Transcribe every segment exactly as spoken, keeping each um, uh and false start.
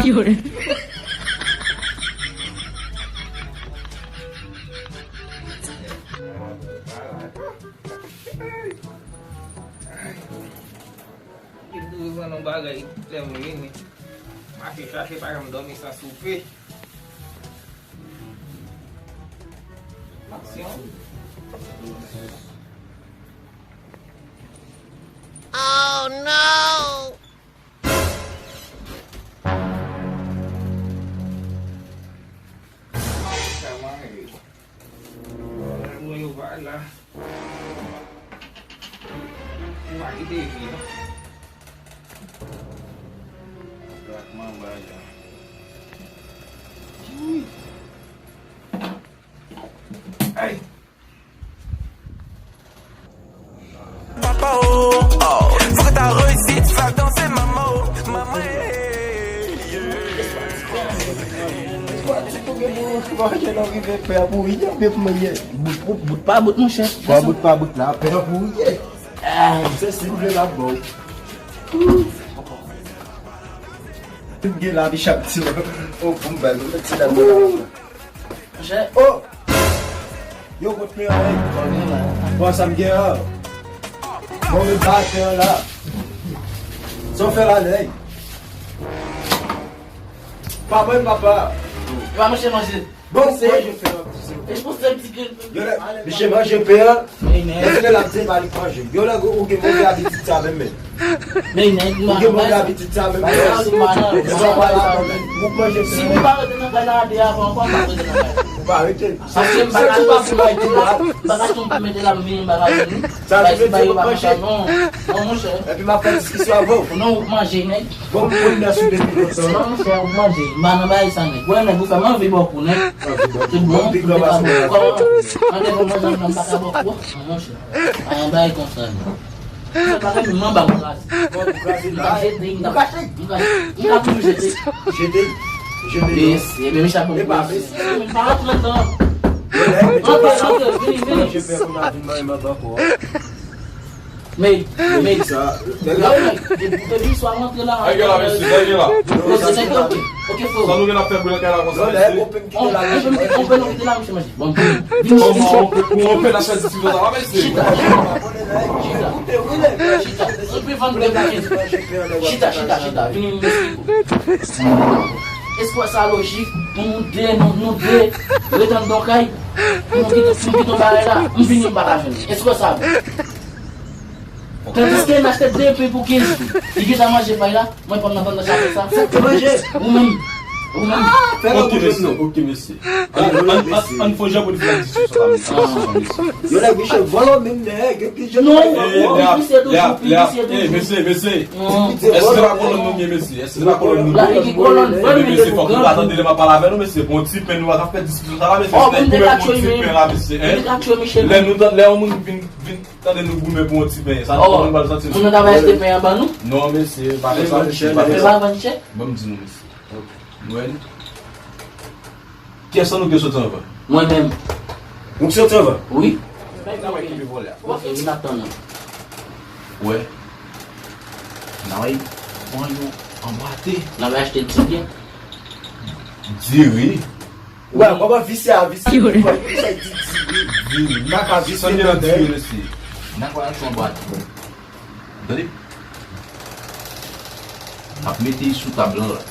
Li pou jwenn yon bagay lè m vini. Mache chache, pa janm dòmi san soupe. Aksyon. Oh no! Sa mare. Mwen yo pa la. Mwen pa kite vi non. Trakman bay la. Ay. Papa oh, oh, fòk ta reyisi, fè danse manman oh, manman eh, yeah. Manje nan rive pè a pou ri, oubyen pou mwen ye. Bout, bout, bout pa bout, monchè. Bout pa bout la, pè a pou ri. Ah, se si w vle la, bon. Tout gen la, di chak ti la. Oh, pou m bèl, mwen ti la. Monchè. Oh! Yo, kot mwen an, hey? Bon, sa m gen an. Bon, men batè an la. Sa w fè la, nèg? Papa, papa. Yo, pa manje, manje. Bon, se. Manje fè an. E pou se ti ke. Yo, lè, misye manje pen an. Èske l ap di m al manje? Yo, lè ou gen move abitid sa menm, men. Men nèg ou gen move abitid sa menm. Yo pa pale avè m. Ou manje si ou pa rete nan kay la de avan ankò, m pa rete nan kay la. Ou pa rete. Paske m pa ka tou pa pou mete la. M pa ka tou mete la m vini m pa ka vini. Sa vle di ou manje. Non, non monchè. Epi m ap fè diskisyon avè w. Non, ou manje nèg. Bon, pou nèg sou depi konsa. Non, monchè, ou manje. M pa nan bagay sa nèg. Wè nèg ou fè m anvi bò kou nèg. Se bon, ou te ka bò kou. Kòman? An te bon manje m nan m pa ka bò kou. Non, monchè. Pa yon bagay konsa non. Sa pa vle m anba pou kraze. Bon, pou kraze la. M ka jete, m ka, m ka, m ka tou jete. Jete. Jete non. Mesye, men chapo. E pa mesye. M pa rantre nan. Antre, antre, vini, vini. Manje pen pou n a vin manje manba ankò. Men, men. Sa, depi, depi swa rantre la. Ay, gen la, mesye, ay, gen la. Mesye, ok, ok, fò. Sa nou gen ap fè bri nan kay la konsa, mesye. On, on pe, on pe nou kite la, misye manje. Bon, vini, vini, vini. Kòman on pe, on pe nan fè diskisyon sa, mesye? Chita, chita. Chita. Chita. On pe vann de bouke. Chita, chita, chita. Vini, vini. Èske sa lojik? Nou de, nou, nou de. Ret anndan kay. Pou nou kite, pou nou kite yon bagay la. M vini, m pa ka jwenn. Èske sa bon? Tandiske n achte de pen pou kenz goud. Li gentan manje pay la, mwen pa m nan pandan chapèt sa. Fòk te manje. Ou menm. Ou menm. Fè lòt ou jwenn nou. Ok, mesye. An, an, an, an fò jan pou n fè diskisyon sa, mesye. Yo nèg misye vòlò menm nèg, epi je non, piblisye toujou, piblisye toujou. Mesye, mesye. Èske se pa kolòn nou ye, mesye? Èske se pa kolòn nou ye? La, li ki kolòn, vòlò, mesye, pou goumen. Mesye, fòk nou pa tande lè m ap pale avè nou, mesye. Pou yon ti pen nou pa ka fè diskisyon sa la, mesye. Oh, moun te ka tchwe, wi. Lè nou tande, lè yon moun vin, vin Tande nou goumen pou yon ti pen. Sa nou konn pral santi nou. Moun nan ta va achte pen an ban nou? Non, mesye, pa fè sa, mesye, pa fè sa. Ban m di nou, mesye. Nou wè li? Kiyès nan nou ki soti anvan? Mwen menm. Ou ki soti anvan? Wi. Ok, vin ap tann nou. Wè. N a wè pran yon anbwate. N a wè achte ti byen. Diri. Wè, kòman visye a visye? Kòman sa di diri? Diri. N a ka visye nan diri, mesye. N a ka achte yon bwat. Tande? N ap mete l sou tab lan la.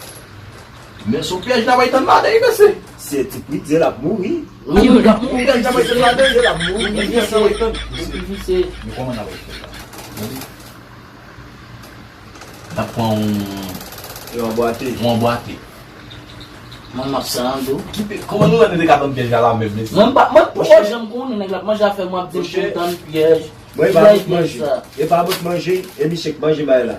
Men se yon pyèj n a bay tann ladan, mesye. Se ti pridye l ap mouri. Wi, l ap mouri. Pyèj n a bay tann ladan, l ap mouri. Pyèj n a bay tann. Men kòman n a bay fè la? Tande? N ap pran yon, yon anbwate. Yon anbwate. Mwen, m ap sa an tou. Ki pe-, kòman nou wè nou te ka tann pyèj la la menm, mesye? Mwen, m pa, mwen poko janm konnen nèg la ap manje afè m, w ap di m pou m tann pyèj. Mwen, e pa mwen k manje. E pa mwen k manje, e misye k manje bay la.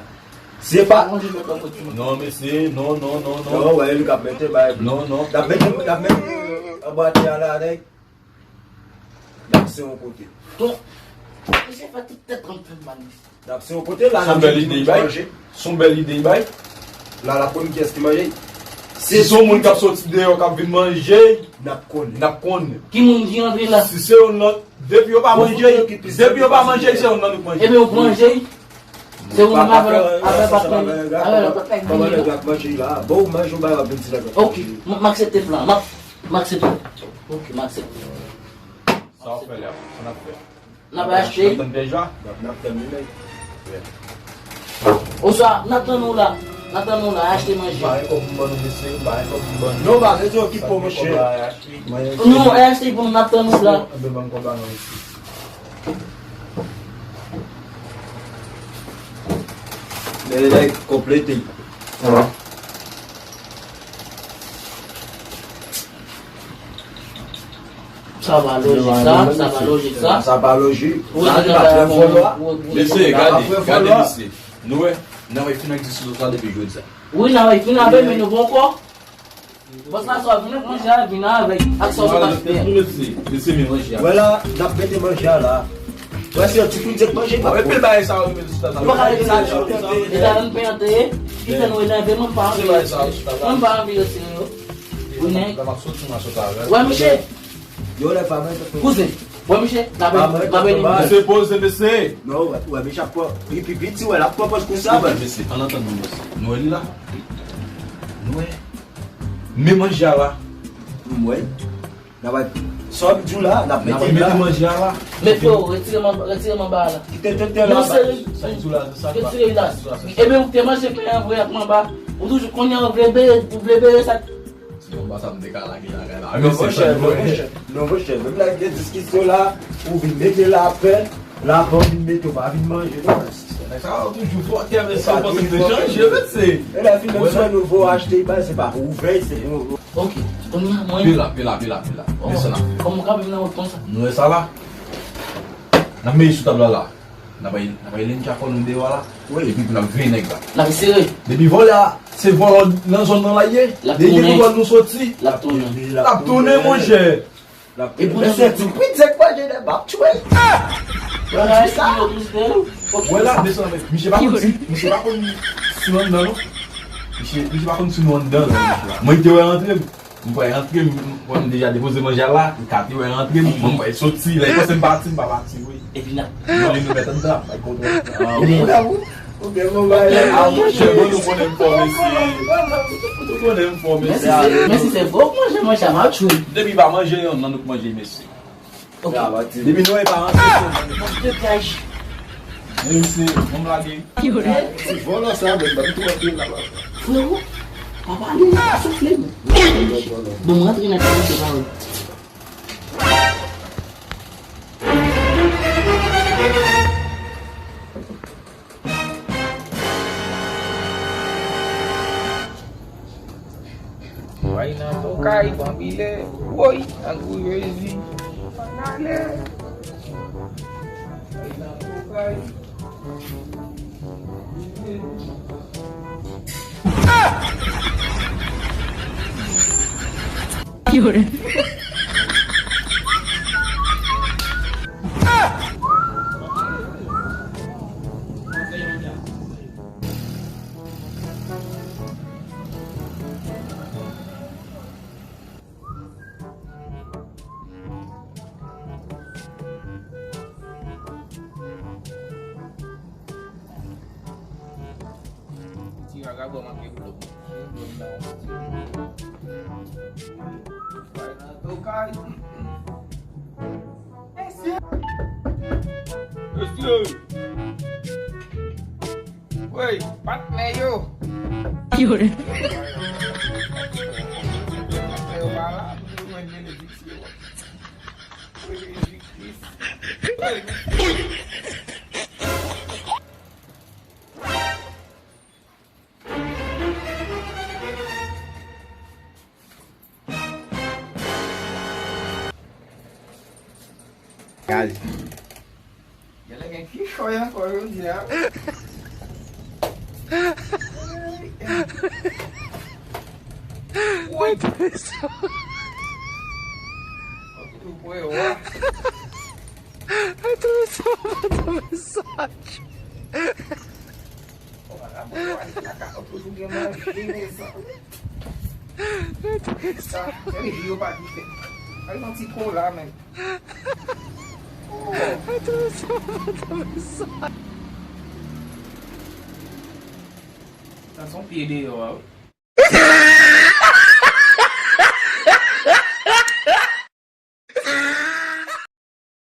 Se pa. Non, mesye, non, non, non, non. Non, wè, li k ap mete bay. Non, non. L ap mete, l ap mete anba tè a la, nèg. N ap se yon kote. Bon, misye fè tout tèt rann fè m mal, mesye. N ap se yon kote la, n ap jwenn ki moun ki manje. Se yon bèl ide y bay. La, l ap konn kiyès ki manje. Si se yon moun k ap soti deyò k ap vin manje, n ap konnen. N ap konnen. Ki moun ki antre la? Si se yon lòt, depi yo pa manje, depi yo pa manje, se yon lòt k manje. Ebyen, ou k manje. Se ou menm avè, avè patnè, avè lòt patnè ki vini la. Bon, ou manje, ou bay, w ap vin di la. Ok, m, m aksepte plan. M ap, m aksepte. Ok, m aksepte. Sa w fè la? Sa n ap fè? N ap achte. N ap tann pyèj la? N ap, n ap tann li menm. Oswa, n ap tann ou la. N ap tann ou la, achte manje. Ba yon kòb pou m ban nou, mesye, ba yon kòb pou m ban nou. Non, pa bezwen okipe w, monchè. Non, achte pou nou, n ap tann ou la. Anben, ban m kòb la non, mesye. Men nèg konplete. Sa pa lojik sa, sa pa lojik sa. Sa pa lojik. Sa se pa vòlò a. Mesye, gade, gade mesye. Nou wè, n a wè fin ak diskou sa depi jodi a. Wi, n a wè fin avè men nou poko. Bòs la, sa w vin ak manje a, vin avèk ak sa w sot achte a. Mesye, mesye, men manje a. Wè la, n ap mete manje a la. Wè, se yon ti kout zèk manje pa. Epi bagay sa yo, men sou tata. Ou pa ka rete la, e ta nan pen an te ye, ki fè nou enève, mwen pa anvi retire yo. Mwen pa anvi retire yo. Ou nèg. Wè, misye. Yo, lè pa mwen. Kouzen. Wè, misye, n ap, n ap elimine. Mesye, poze, mesye. Non, wè, wè, misye ap pran. Li pi piti, wè, l ap pran pòz konsa, wè. Mesye, ann antann nou, mesye. Nou wè li la. Nou wè. Men manje a la. M wè. N ap, sa w ap di w la, n ap mete l la. N ap mete manje a la. Men freo, retire m anba, retire m anba a la. Kite tenten la. Yon seri. Sa w di w la, sa w di w la. Retire l la. Ebyen, ou te manje pen an vre ak manba. Ou toujou konnen ou vle bere, ou vle bere sa. Si manba sa m te ka lage lagay la. Non, monchè, non, monchè. Non, monchè, menm lè gen diskisyon la, ou vin mete l apre, la, avan w vin mete, ou pa vin manje, non. Nèg sa yo toujou fò, kè, men sa w panse te chanje, mesye. E lè fin menm si w wè nouvo achte, se pa pou ouvè, se pou Ok, kounye a mwen. Pila, pila, pila, pila. Men sa n ap fè. Kòman w ka viv nan wout konsa? Nou wè sa la. N ap mete sou tab la la. N ap bay, n ap bay Lenja kò nou deyò a la. Wi. Epi pou n ap veye nèg la. N ap eseye. Depi vòlè a, se vòlè nan zòn nan la ye. Depi kote nou soti. L ap tounen. L ap tounen, monchè. Epi mesye, ti pit zèk manje dè m ap tchwe. Wè la, mesye, misye pa konn si, misye pa konn si nou anndan, non. Misye, misye pa konn si nou anndan, non, misye la. Mwen te wè rantre m. Mwen pral rantre, mwen deja depoze manje a la, li ka te wè rantre, mwen pral soti, lè li panse m pati, m pa pati vre. Epi n ap. Mwen li nou mèt anndan, bay kontwòl. Ah, wi. Ou gen bon bagay. Ah, monchè, bon, nou konnen m fò, mesye. Nou konnen m fò, mesye. Men si se, men si se vre, ou manje, manje a, m ap tchwe. Depi pa manje yonn nan nou k manje, mesye. Ok. Depi nou wè pa rantre, se bon. Bon, de pyèj. Men se, bon, m lage. Ti vòlò sa, men, ban m tou anpil la, papa. Frero, pa pale, pa soufle, men. Bon, m rantre nan kay, se pa vre. Bay nan tokay, banbile, woy, nan gou Jezi, ann ale. Bay nan tokay. Ti vagabon manke dlo. Dlo nan. Bay nan tokay. Mesye! Mesye! Wey, patnè yo! Patnè yo pa la, nou jwenn benediksyon. Benediksyon. Wey, mesye! Genlè gen kichòy ankò jodi a. Woy! Mwen twouve sa, mwen twouve sa. Mwen twouve sa. Sa, se li yo pa kite. Ay, yon ti kola, men. Sa se yon pye deyò a, wi.